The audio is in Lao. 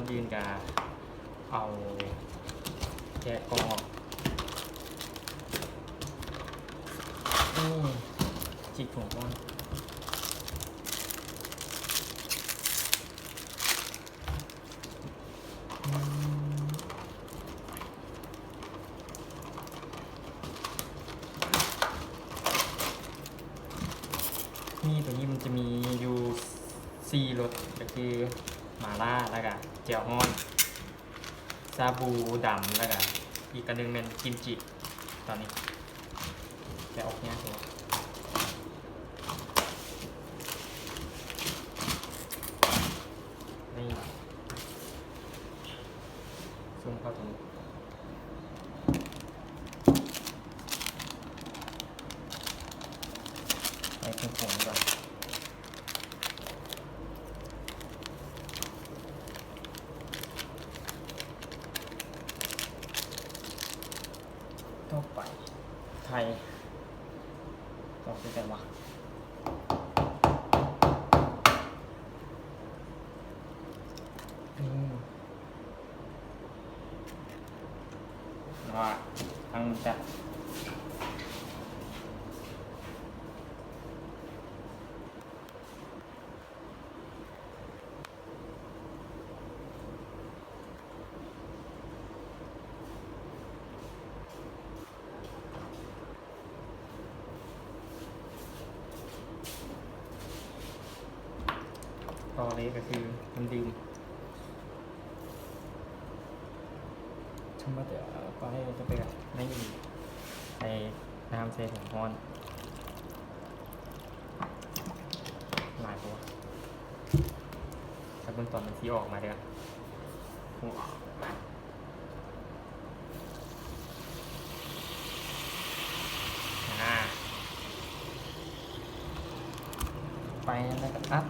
ອື່ນກະເອົາແກະກ່ອງອອກ. ນີ້ ຈິກຖົງກ່ອນ. ມີ ໂຕນີ້ມັນຈະມີຢູ່ສີ່ລົດ ກະຄືໝາລ່າ ແລ້ວກະແຈ່ວຮ້ອນ ຊາບູດຳ ແລ້ວກະອີກອັນໜຶ່ງແມ່ນກິມຈິ. ຕອນນີ້ແກະອອກຍາກຢູ່. ນີ້ ຊຸມເຂົ້າໂຕນີ້ ໃຫ້ຄົງໆກ່ອນ. ຕໍ່ໄປ ໄຂ່ ຕ້ອງເຮັດແບບວ່າ ອືມ ວ່າຕັ້ງແຕ່ ຕໍ່ເລີຍກະຄືນ້ຳດື່ມ ທຳມະດາ ໄປ ຈະໄປ ໃນ ໃສ່ນ້ຳໃສ່ຖົງຮ້ອນ. ຫຼາຍໂພດ. ຖ້າເບິ່ງຕອນມັນຊິອອກມາເດີ້. ອາ ໄປແລ້ວກະອັດ.